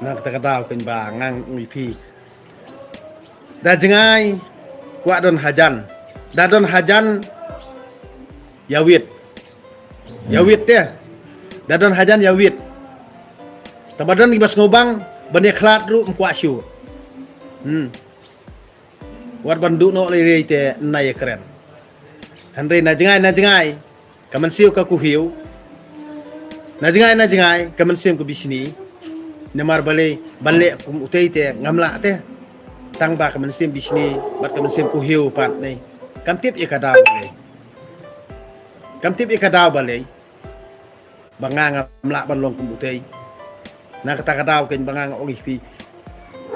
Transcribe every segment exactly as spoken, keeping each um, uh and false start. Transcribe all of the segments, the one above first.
Na kata ka daw kein ba nga ong ïa phi. Da jngai kwah don hajan. Da don hajan ïa wit. Ïa wit te. Da don hajan ïa wit. Tang ba don kiba sngewbang ban ïa khlad ruh ym kwah shuh. Hmm. Wat ban duh noh lei lei te na ïa kren. Hynrei na jngai na jngai ka mynsiem ka kuhiew. Na jngai na jngai ka mynsiem ka bishni. Namar balei ban leh kum utei te ngam lah te. Tang ba ka mynsiem bishni bad ka mynsiem kuhiew pat ne. Kam tip ïa ka daw balei. Kam tip ïa ka daw balei. Ba nga ngam lah ban long kum utei. Na kata ka daw kein ba nga ong ïa phi.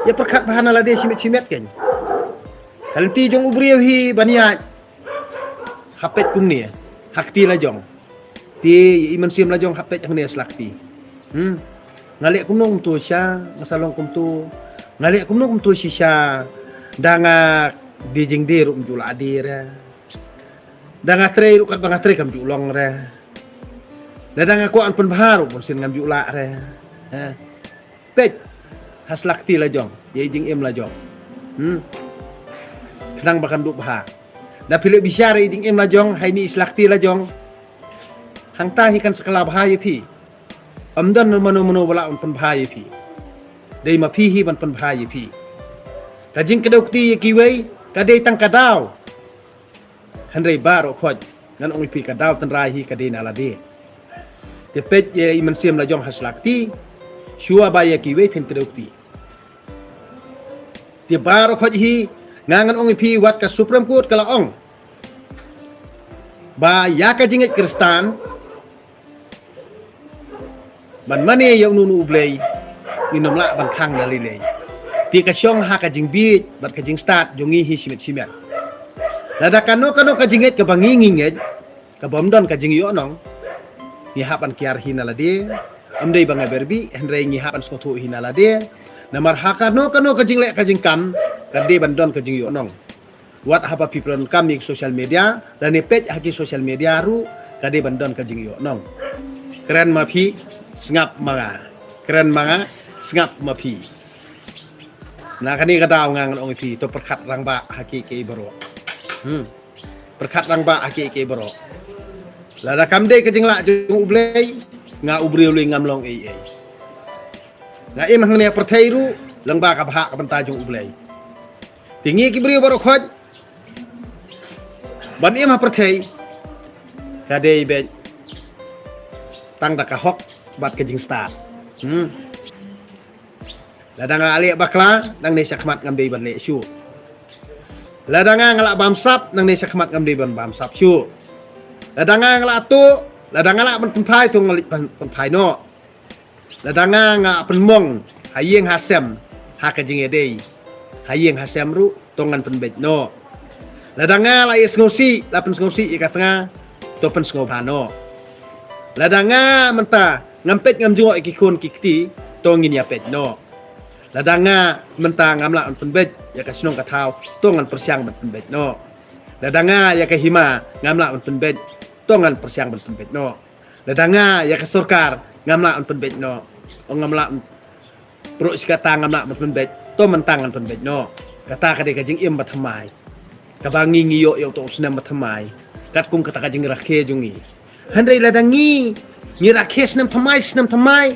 Ïa pyrkhat bha na lade shimet shimet kein. Ka lynti jong u briew hi ban ïaid ha peit kumne ha kti la jong. Te ïa i mynsiem la jong ha peit hangne sla kti. Hmm. Nga leh kumno kumto shisha, nga sa long kumto. Nga leh kumno kumto shisha. Da nga die jingdie ruh ym ju lah die re. Da nga trei ruh katba nga trei kam ju long re. Lada nga kwah ban pynbha ruh bunsien ngam ju lah re. Ha. Peit ha sla kti la jong ïa i jingim la jong. Hmm. Khnang ba kan duh bha. Da phi leh bishar ïa i jingim la jong ha ine i sla kti la jong. Hangta hi kan sa kylla bha ïa phi. Ym don mano mano ba lah ban pynbha ïa phi. Dei ma phi hi ban pynbha ïa phi. Ka jingkdew kti ïa kiwei ka dei tang ka daw. Hynrei baroh khoit ngan ong ïa phi ka daw tynrai hi ka dei na lade. Te peit ïa i mynsiem la jong ha sla kti. Shuwa ba ïa kiwei phin kdew kti. Te baroh khoit hi nga ngan ong ïa phi wat ka Supreme Court ka la ong ba ïa ka jingngeit Khristan ban mane ïa uno uno u Blei ngin ym lah ban khang na lei lei. Te ka shong ha ka jingbieit bad ka jingstad jong ngi hi shimet shimet. Lada kano kano ka jingngeit kaba ngi ngi ngeit kaba ym don ka jingïohnong, ngi hap ban kiar hi na lade. Ym dei ba nga ber bih hynrei ngi hap ban sngewthuh hi na lade. Namar ha kano kano ka jingleh ka jingkam ka dei ban don ka jingïohnong. Wat haba phi pyndonkam ïa ki social media lane peit ha ki social media ruh ka dei ban don ka jingïohnong. Kren ma phi, sngap ma nga. Kren ma nga, sngap ma phi. Na kane ka daw nga ngan ong ïa phi to pyrkhat rangbah ha kiei kiei baroh. Hmm. Pyrkhat rangbah ha kiei kiei baroh. Lada kam dei ka jinglah jong u Blei, nga u briew lei ngam long ei ei. Nga im hangne ha pyrthei ruh lyngba ka bhah ka bynta jong u Blei. Te ngi ki briew baroh khoit ban im ha pyrthei ka dei beit tang da ka hok bad ka jingstad. Hmm. Lada nga la leh bakla nangne shakhmat ngam dei ban leh shuh. Lada nga nga la bamsap nangne shakhmat ngam dei ban bamsap shuh. Lada nga nga la tuh, lada nga la ban pynphai to nga leit ban pynphai noh. Lada nga nga pynmong ha ïing ha sem ha ka jingïadei ha ïing ha sem ruh to ngan pynbeit noh. Lada nga la ïa sngewsih la pynsngewsih ïa ka tnga to pynsngewbha noh. Lada nga mynta ngam peit ngam jngoh ïa ki khun ki kti to ngin ïa peit noh. Lada nga mynta ngam lah ban pynbeit ïa ka shnong ka thaw to ngan pyrshang ban pynbeit noh. Lada nga ïa ka hima ngam lah ban pynbeit to ngan pyrshang ban pynbeit noh. Lada nga ïa ka sorkar ngam lah ban pynbeit noh. O ngam lah ban pruh shi katta ngam lah ban pynbeit to mynta ngan pynbeit noh. Kata ka dei ka jingim ba thymmai kaba ngi ngi ïoh ïa uto u snem ba thymmai katkum kata ka jingrakhe jong ngi. Hynrei lada ngi ngi rakhe snem thymmai snem thymmai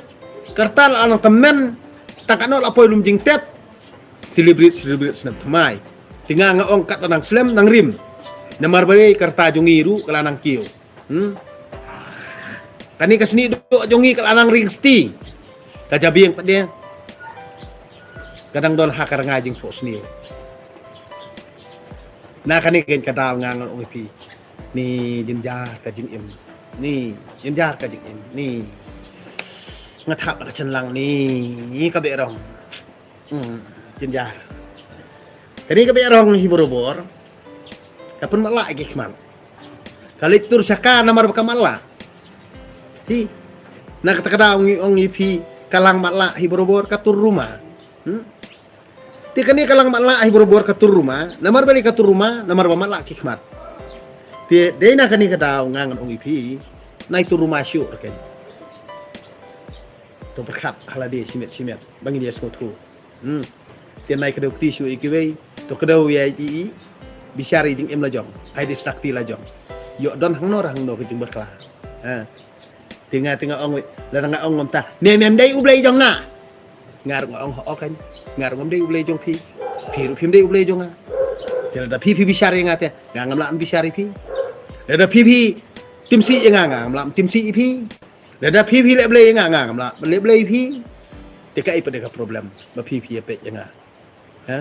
ka rta la nang tymmen tang katno la poi lum jingtep. Celebrate celebrate snem thymmai. Te nga nga ong kat la nang slem nang rim. Namar balei ka rta jong ngi ruh ka la nang kiew. Hmm. Kane ka snieh doh jong ngi ka la nang ring sti. Ka jabieng pat de ka dang don ha ka rngai jingphohsniew. Na kane ka daw nga ngan ong ïa phi. Ni jynjar ka jingim. Ni jynjar ka jingim. Ni nga thap da ka chynlang ni ka beh rong. Hmm, jynjar. Kane ka beh rong hi barabor ka pynmatlah ïa ki khmat. Ka leit tur sha ka namar ba ka matlah. Hi. Na kata ka daw ngi ong ïa phi ka lang matlah hi barabor ka tur ruma. Hmm? Te kane ka lang matlah hi barabor ka tur ruma namar ba lei ka tur ruma namar ba matlah ki khmat. Te dei na kane ka daw nga ngan ong ïa phi nai tur ruma shuh rkei. To pyrkhat ha lade shimet shimet ba ngin ïa sngewthuh. Hmm. Te nai kdew kti shuh ïa kiwei, to kdew ïa i, i bishar ïa i jingim la jong, ai dei sakti la jong. Ïoh don hangno ra hangno ka jingbakla. Ha. Te nga te nga ong wei, lada nga ong mynta, me mem dei U Blei jong nga. Nga ruh nga ong, ho kan. Nga ruh ngam dei U Blei jong phi. Phi ruh phim dei U Blei jong nga. Te lada phi phi bishar ïa nga te, nga ngam lah ban bishar ïa phi. Lada phi phi tim sih ïa nga, nga ngam lah ban tim sih ïa phi. Lada phi phi leh blei ïa nga, nga ngam lah ban leh blei ïa phi. Te kaei pat dei ka problem ba phi phi ïa peit ïa nga? Ha?